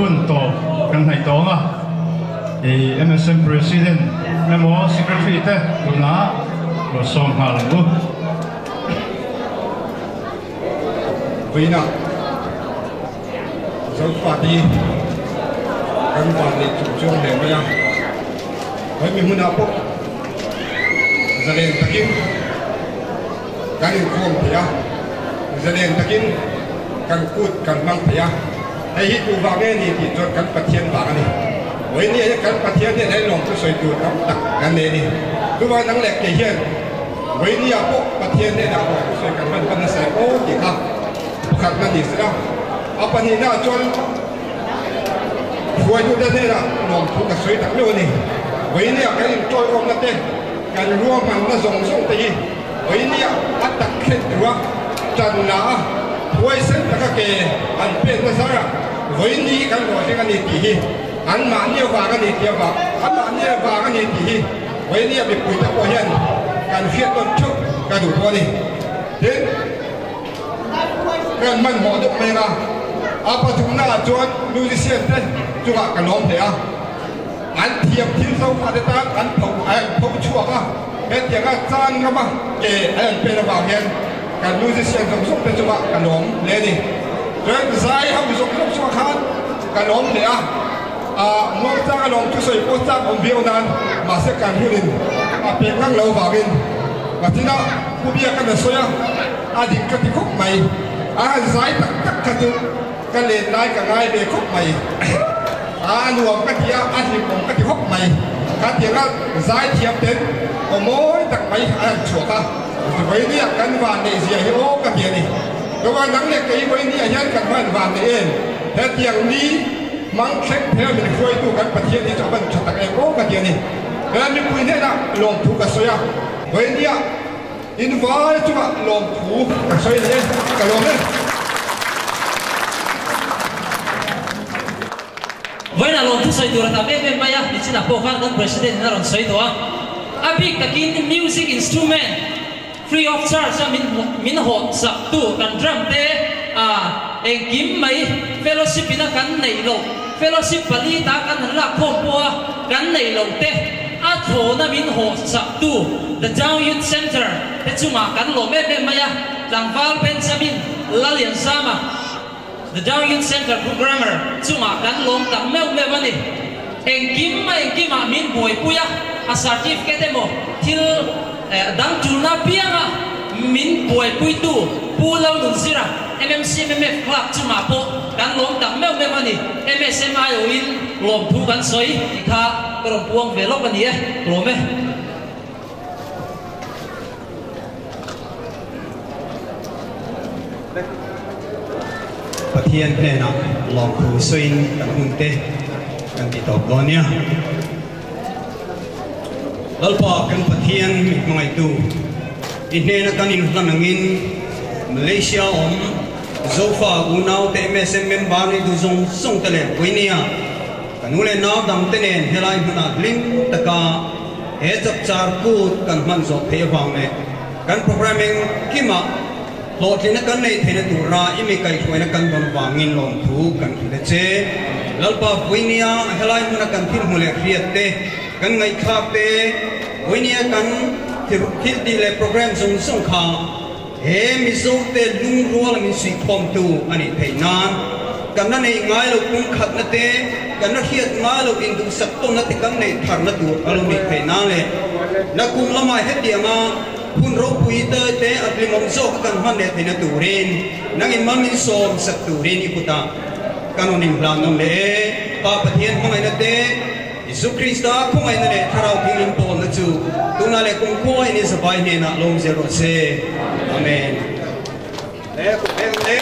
Hun tawp kan hnaih tawng a, i MSM President emaw Secretary te tunah rawn sawm nghal ang u. Vawiina Zofate kan van leh chung chuang hle mai a, hemi hmunah pawh zalen takin kan inkhawm thei a, zalen takin kan kut kan hmang thei a, hei hi tu vang nge ni tih chuan kan Pathian vang a ni. Vawiin hian kan Pathian hian he lawmthu sawi tur tam tak kan nei a ni. Chuvang nang leh kei hian vawiin pawh Pathian hnenah lawmthu sawi kan hman hman nasa em aw tih kha pakhatna ni sela, a pahnihnaah chuan hruaitute hnenah lawmthu ka sawi tak meuh a ni. Vawiin kan inṭawiawmna te, kan ruahmanna zawng zawng te hi Vawinia a tak thlen tura tanna a huaisen taka ke an penna zarah vawiini hi kan hlawhtling a ni tih hi anmahni avang a ni tih avang anmahni avang a ni tih hi vawinia mipuite pawh hian kan hriat tawn theuh ka duh pawh a ni. Tin, kan hmanhmawh deuh mai anga a pathumnaah chuan musician te chungah ka lawm hle a. An thiam thil zo fate tan an pho an pho chhuak a, hetianga chan ngama ke an an pen avang hian kan musician zawng zawng te chungah ka lawm hle a ni. Chuan zai ho zawng zawng chungah khan ka lawm hle a, ah muangchang a lawm thusawi pawh chak awm viau nan mahse kan hunin a pek ngang lo vangin Matina Pu Biaka na sawi a, a dik ka ti khawp mai, a han zai tak tak kha chu Ka len lai ka ngai ve khawp mai. A nuam ka ti a, a hlimawm ka ti khawp mai. Ka tianga zaithiam ten aw mawi tak mai a rawn chhuak a, Vawinia kan van neih zia hi aw ka ti a ni. Chuan nang leh kei Vawinia hian kan hman van neih em? Hetiang ni hmang thleng phel min hruaitu kan Pathian hi chu a van tha tak em aw ka ti a ni. He mipui hnenah lawmthu ka sawi a, Vawinia In vai chungah lawmthu ka sawi leh e, ka lawm e. Vawiinah lawmthu sawi tur a tam em em mai a, nichinah pawh khan kan President in a rawn sawi tawh a. A bik takin music instrument free of charge a min min hawh sak tu kan drum te a engkim mai fellowship ina kan neih loh fellowship pali ta kan han lak khawm pawh a kan neih loh te A thlawna min hawh chaktu The Down Youth Centre te chungah kan lawm em em mai a, tlangval Benjamin Lallianzama, The Down Youth Centre Programmer chungah kan lawm tak meuh meuh a ni. Engkim a engkimah min buaipui a, a certificate emaw thil dang tulna pianga min buaipuitu Pu Lalnunzira, MMC MMF Club chungah pawh kan lawm tak meuh meuh a ni. MSMIO-in lawmthu kan sawi tih kha ka rawn puang ve lawk a ni e, lawm e. Pathian hnenah lawmthu sawiin kan hun te kan ti tawp dawn nia. Lalpa kan Pathian mi hmangaihtu, i hnena kan inhlan angin Malaysia awm Zofa unau te MSM member nei duh zawng zawng te leh Puinia ka nu leh nau dang te nen helai hmunah hlim taka he chapchar kut kan hman zawh theih avang leh kan programme engkimah Hlawhtlina kan neih theihna tura i mi kaihhruaina kan dawn vangin lawmthu kan hrilh a che. Lalpa Vuinia helai hmuna kan thil hmu leh hriat te, kan ngaihthlak te, Vuinia kan thil tih leh program zawng zawng kha he Mizo te lungruala min suihkhawmtu a nih theih nan kan la neih ngai lo pumkhatna te, kan la hriat ngai lo induhsak tawnna te kan neih tharna tur a lo nih theih nan leh nakum lamah hetianga Hun ropui te te a hlimawm zawk a kan hman leh theihna turin nangin mal min sawm sak turin i kutah kan rawn inhlan nawn leh e. Pa Pathian hmangaihna te, Isu Krista khawngaihna leh Thlarau Thianghlim pawlna chu tunah leh kumkhua in i zavai hnenah lawm zel rawh se. Amen. Le, kum veng le.